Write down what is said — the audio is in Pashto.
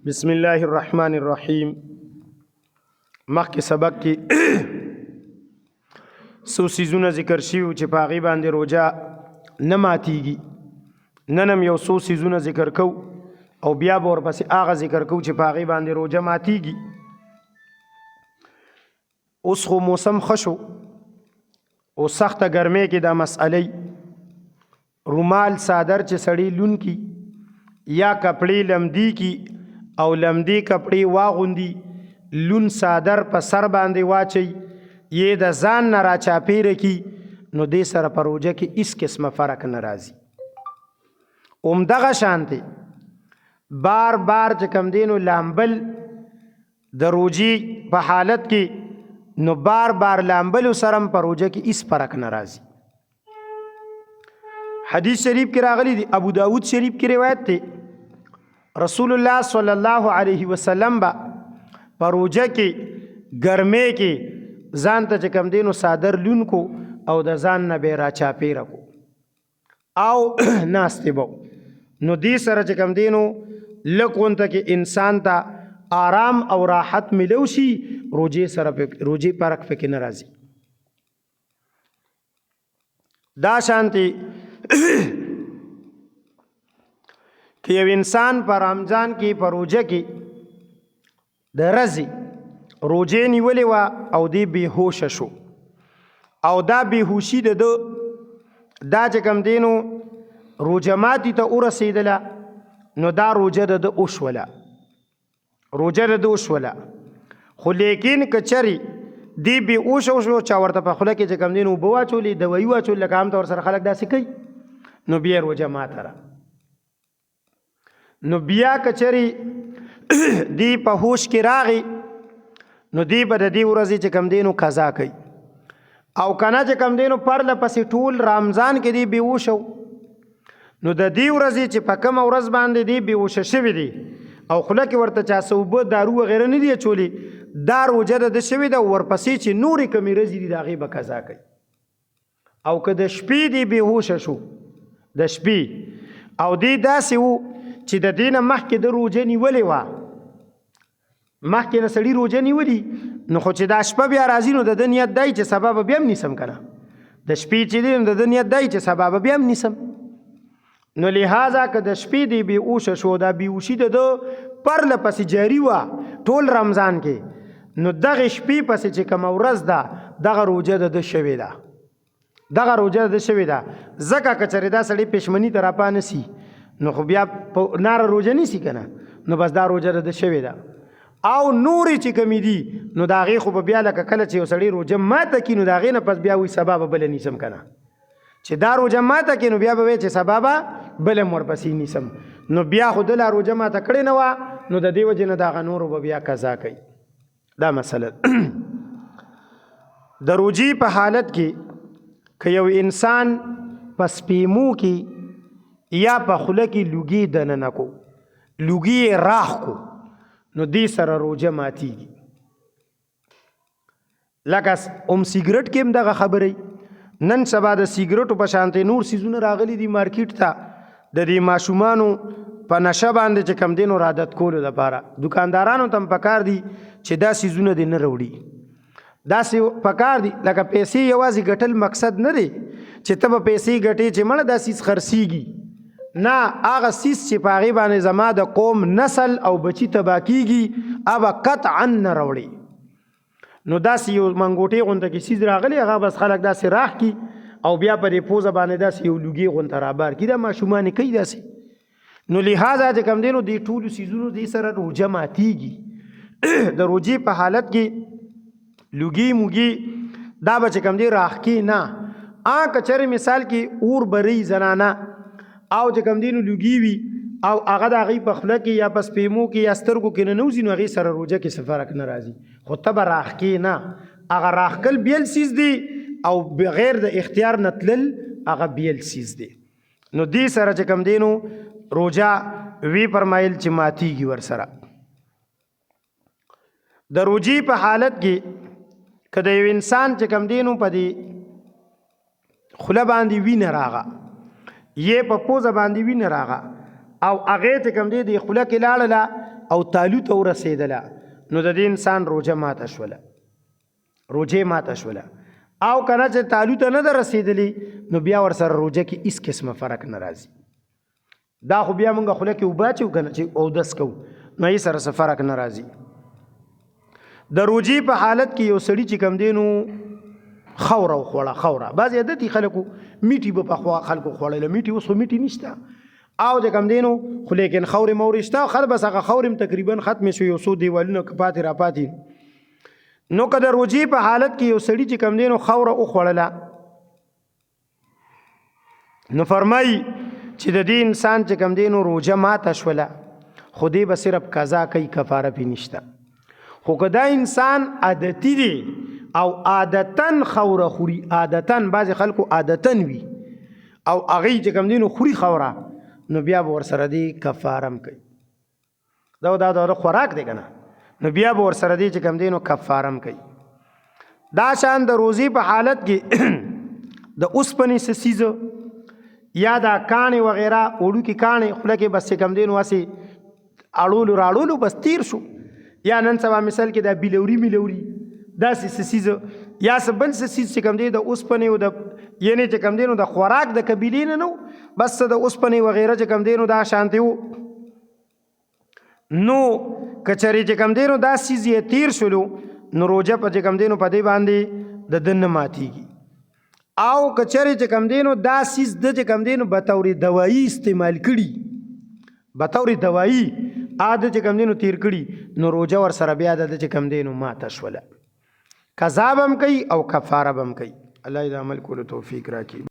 بسم الله الرحمن الرحیم. مخکې سبق کې څو څیزونه ذکر شوي چې په هغې باندې روژه نه ماتیږي. نن هم یو څو څیزونه ذکر کوو او بیا به ورپسې هغه ذکر کوو چې په هغې باندې روژه ماتیږي. اوس خو موسم ښه شو او سخته ګرمۍ کې دا مسئله، رومال څادر چې سړی لون کی یا کپړې لمدی کی او لمدی کپړې واغوندي، لون څادر په سر باندې واچي، یې د ځان نه راچاپیره کی، نو دې سره په روژه کې هیڅ قسمه فرق نه راځي. همدغه شانتې بار بار چې کم دی نو لامبل د روژې په حالت کې، نو بار بار لامبلو سره هم په روژه کې هیڅ فرق نه راځي. حدیث شریف کې راغلی دی، ابو داود شریف کې روایت دی، رسول الله صلی الله علیه وسلم با پروژه کې ګرمې کې ځان ته چې کم دینو صادر لون کو او د ځان نه به را چاپیره کو او ناستې بو، نو دې سره چې کم دینو لکونته کې انسان ته آرام او راحت ملو شي، روجې سره روجې پرک پکې ناراضي. دا شانتی که یو انسان په رمضان کې په روژه کې د ورځې روژې نیولې وه او دی بېهوشه شو، او دا بېهوشي د ده دا چې کوم دی نو روژه ماتي ته ورسېدله، نو دا روژه د ده وشوله، روژه د ده وشوله. خو لیکن که چېرې دی بې هوشه شو، چا ورته په خوله کې چې کوم دی نو اوبه واچولې، دوایي واچولې، لکه عام ته ورسره خلک داسې کوي، نو بیا روژه ماته ده. نو بیا که چېرې دی په هوش کې راغی، نو دی به د دې ورځې چې کوم دی نو قضا کوي، او کنه چې کوم دی نو پرله پسې ټول رمضان کې دی بې هوشه، نو د دې ورځې چې په کومه ورځ باندې دی بې هوشه شوی دی او خوله کې ورته چا څه اوبه دارو وغیره نه دي اچولي، دا روژه د ده شوې ده، ورپسې چې نورې کومې ورځې دي د هغې به قضا کوي. او که د شپې دی بې هوشه شو د شپې، او دی داسې وو چې د دې نه مخکې د روژه نیولې وه، مخکې نه سړي روژه نیولي، نو خو چې دا شپه بیا راځي نو د ده نیت دی چې سبا به بیا هم نیسم که نه، د شپې چې دی نو د ده نیت دی چې سبا به بیا هم نیسم. نو لهذا که د شپې دی بې هوشه شو، دا بې هوشي د ده پرله پسې جاري وه ټول رمضان کې، نو دغې شپې پسې چې کومه ورځ ده دغه روژه د ده شوې ده، دغه روژه د شوې ده. ځکه که چېرې دا سړی پښمني ته راپانه سي نو خو بیا په ناره روژه نیسي که نه، نو بس دا روژه د شوې ده. او نورې چې کومې دي نو د هغې خو به بیا لکه کله چې یو سړی روژه ماته کړي نو د هغې نه پس بیا وایي سبا به بله نیسم که نه، چې دا روژه ماته کړي نو بیا به وایي چې سبا به بله هم ورپسې نیسم، نو بیا خو ده لا روژه ماته کړې نه وه، نو د دې وجې نه د هغه نورو به بیا قضا کوي. دا مسله د روجي په حالت کې که یو انسان په سپیمو کې یا په خوله کې لوګي دننه کو، لوګي یې راخ کو، نو دې سره روژه ماتیږي. لکه هم سیګریټ کې هم دغه خبرې، نن سبا د سیګریټو په شانتې نور څیزونه راغلي دي مارکیټ ته، د دې ماشومانو په نشه باندې چې کم دینو رادت کولو لپاره دکاندارانو تم پکار دي چې دا څیزونه دې نه راوړي. داسې پکار دي لکه پیسې یوازې ګټل مقصد نه دی چې ته به پیسې ګټې چې مړه دا څیز خرڅیږي، نه، هغه څیز چې په هغې باندې زما د قوم نسل او بچي تباه کیږي هغه قطعا نه راوړي. نو داسې یو منګوټې غونته کې څیز راغلی، هغه بس خلک داسې راخ کی او بیا په دې پوزه باندې داسې یو لوګي غونته رابار کی، دا ماشومان کوي داسې. نو لهذا چې کم دی نو دې ټولو څیزونو دې سره روژه ماتیږي. د روژې په حالت کې لوګي موګي دا به چې کم دی راخکی نه، آ که چېرې مثال کې اور بری زنانه او چې کم دی نو لوګي وي او هغه د هغې په خوله کې یا په سپیمو کې یا سترګو کې ننوځي، نو هغې سره روژه کې څه فرق نه راځي، خو ته به راخکې نه. هغه راخکل بیل څیز دی او بغیر د اختیار نه تلل هغه بیل څیز دی. نو دې سره چې کم دی نو روژه وی فرمایل چې ماتیږي ورسره. د روژې په حالت کې که د یو انسان چې کم دی نو په دې خوله باندې وینه راغه، یې په پوزه باندې وینه راغه، او هغې چې کوم دی د خوله کې لاړله او تالو ته ورسېدله، نو د دې انسان روژه ماته شوله، روژه ماته شوله. او کنه چې تالو ته نه ده رسېدلې، نو بیا ورسره روژه کې هیڅ قسمه فرق نه راځي. دا خو بیا مونږ خوله کې اوبه اچو که نه چې اودس کوو، نو یې سره څه فرق نه راځي. د روژې په حالت کې یو سړي چې کوم دی نو خوره وخوړه، خوره بعضې عادتي خلکو میټي به پخوا خلکو خوړله، میټي اوس خو میټي نشته او چې کوم دی نو خو لیکن خورې مورې شته، خر بس هغه خورې هم تقریبا ختمې شوې، یو څو دیوالونه که پاتې را پاتې. نو که د روژې په حالت کې یو سړي چې کوم دی نو خوره وخوړله، نو فرمایي چې د دې انسان چې کوم دی نو روژه ماته شوله، خو دی به صرف قضا کوي، کفاره پې نشته. خو که دا انسان عادتي دی او عادتاً خوره خوري، عادتاً بعضې خلکو عادتاً وي او هغوی چې کوم دی نو خوري خوره، نو بیا به ورسره دی کفاره هم کوي. دا دا د خوراک دی کنه، نو بیا به ورسره دی چې کوم دی نو کفاره هم کوي. دا شان د روزي په حالت کې د اوسپنې څه څیز یا دا کاڼې وغیره وړوکي کاڼې خوله کې بس چې کوم دی نو هسې اړولو راړولو بس تیر شو، یا نن سبا مثال کې دا بلوري ملوري داسې څه څیز یا څه بل څه څیز چې کوم دی د اوسپنې او د یعنې چې کوم دی نو د خوراک د قبیلې نه نو بس د اوسپنې وغیره چې کوم دی نو دا شانتې وو. نو کچری چې کم دینو دا سیز یې تیر شولو، نو روژه په چې کم دینو په دې باندې د ده نه ماتیږي. او کچری چې کم دینو دا سیز د چې کم دینو بطور دوایی استعمال کړي، بطور دوایی د چې کم دینو تیر کړي، نو روژه ورسره بیا د چې کم دینو ماته شوله، قضا به هم کوي او کفاره به هم کوي. الله دې د عمل کولو توفیق راکړي.